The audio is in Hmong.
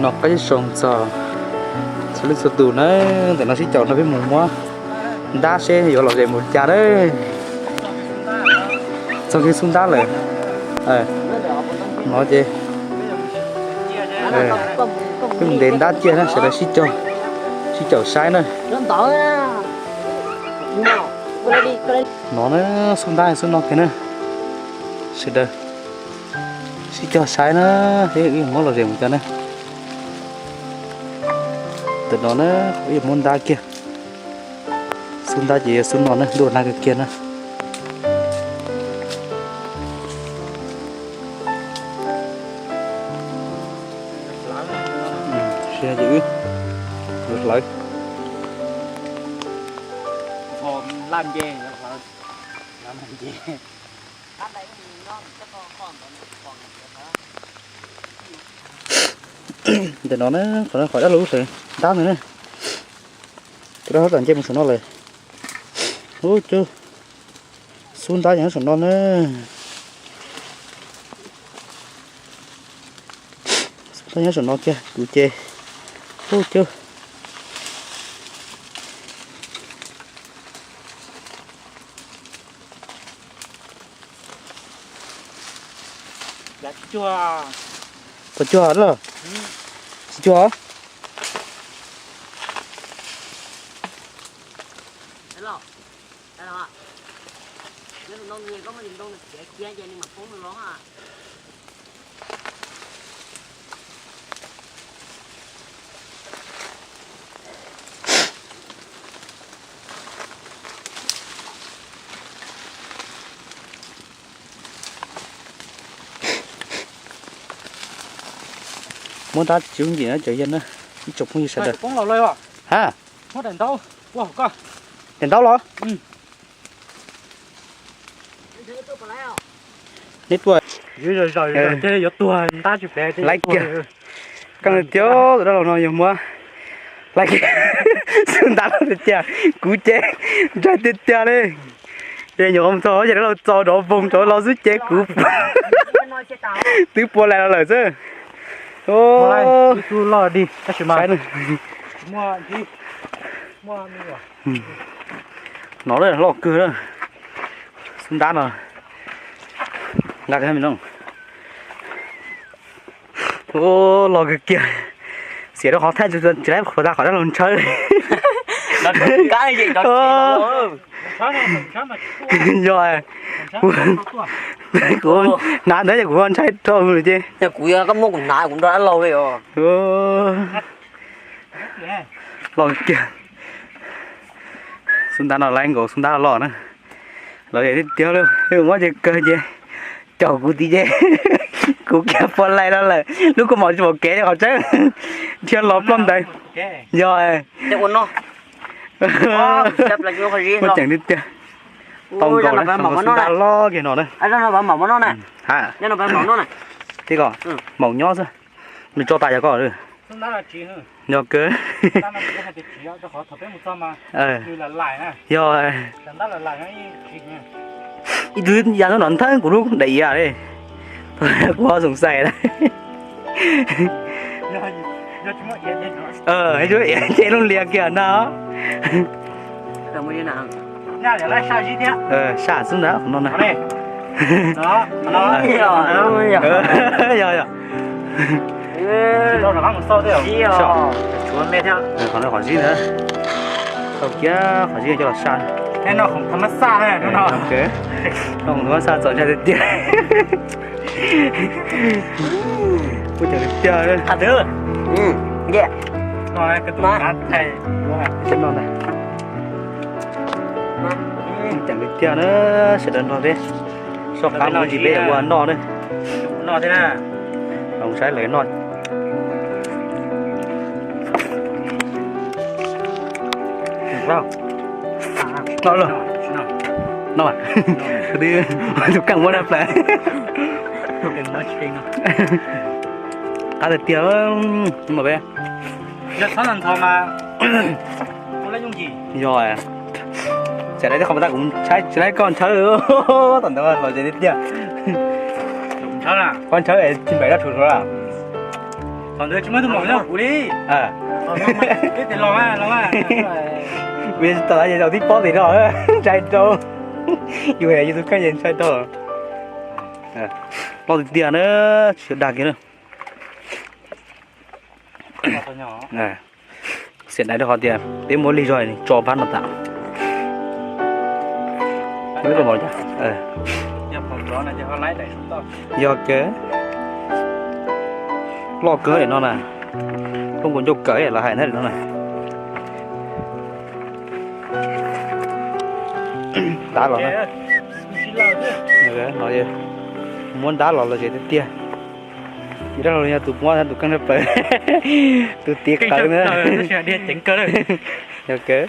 No qab ib xyoos txog txhua leej txhua tus na, ntawm no sib caum no peb mus muab ntab seb yuav lom zem mus cas na. Txog kiag xub ntab lawm. No ces peb mus ntes ntab ciaj na, sawv daws sib caum, sib caum saib na. No na, xub ntab xub no kiag na, sawv daws sib caum saib na, seb wb muab lom zem mus cas na. Ntawm no na, wb yuav muab ntab kiag. Xub ntab ces yog xub no na, ntuj nag kawg kiag na. Hlawv. Ntawm no na, qhov no qhov dab laug lub hlawv ntab ntawd na. Tus dab laug tam nce mus saum no lawm. Ub, cub, xub ntab nyob saum no na. Xub ntab nyob saum no kiag, kuv ces, ub, cub. Tau cuag lawm. Tsis cuag. Muab ntab tsis yooj yim na cov yawg na, ib tsoom phooj ywg sawv daws. Ha, daim ntaub los? Neb tuaj, laib kiag. Kab tiag, tus dab laug no yog muab laib kiag. Xub ntab loj tiag tiag, kuv ces ntshai tiag tiag li. Ces nyuam qhuav txog ces dab laug txo rov voog rov los xwb ces kuv twb pua laim los lawm xwb. No loj kawg, xub ntab no. Nqa no. Loj kawg kiag, xiam rau qhov thaij tsis laib puas tas qhov dab laug ntshawb. Yog, kuv hnav ntawd ces kuv ntshai rau ces. Yog kuv, yog koj muab kuv hnav kuv nrog dab laug li os. Loj kiag. Xub ntab no laib nkaus xub ntab loj na. Lawv tiag tiag li, muab ces kawg ces caum kuv tid ces kuv kiag pua laim los lawm, lub kua muag tsis pom kev li qhov tseeb, dhia los ploj ntais. Yog, muaj ceem tiag tiag. Tau nkaus na, xub ntab loj kiag no na. Tib ko, maum nyob xwb, nws tso tas yog koj. Yog kawg. Yog, ib tug ya ntawm no nthawb kuv lub daim iav li. Kuv ho xoom xais lawm. Ces lub lias kiag na. Saj xwb ntag qhov no na. Yog, yog. Qhov no qhov zib ntag. Tau kiag qhov zib coj los saj. No qhov thab mab xaj txaus ntshai tiag tiag. Kuj ceem tiag tiag. Ceem tiag na, sawv daws nrog peb soj qab mus ntsis peb yuav ua noj na. Los saib lawv noj. Noj lawm. Noj, tus kheej muab na plaws. Qab tiag tiag. Yog, tsam lawv qhov tas kuv tsis laib koj ntshawb. Tom ntawd los tiag tiag. Koj ntshawb tsis npaim dab tshua. Thaum ntawd tsis muaj tus maum nyob kuv li. Tib tes los los. Tsis tau ces thaum tib pob tes no ntshai rau. Yus yus tus kheej ces ntshai rau. Loj tiag tiag na, tsis dag kiag na. Xiam dais rau qhov tias peb muab lig zog tso pab no tas. Yog kawg, loj kawg no na. Poob nkaus ncauj kawg los hais na no na. Ntab los, muab ntab los los tsev tiag tiag. Ces dab laug yog tus muab tus keeb dawb plaws, tus tiv qawv na. Yog kawg.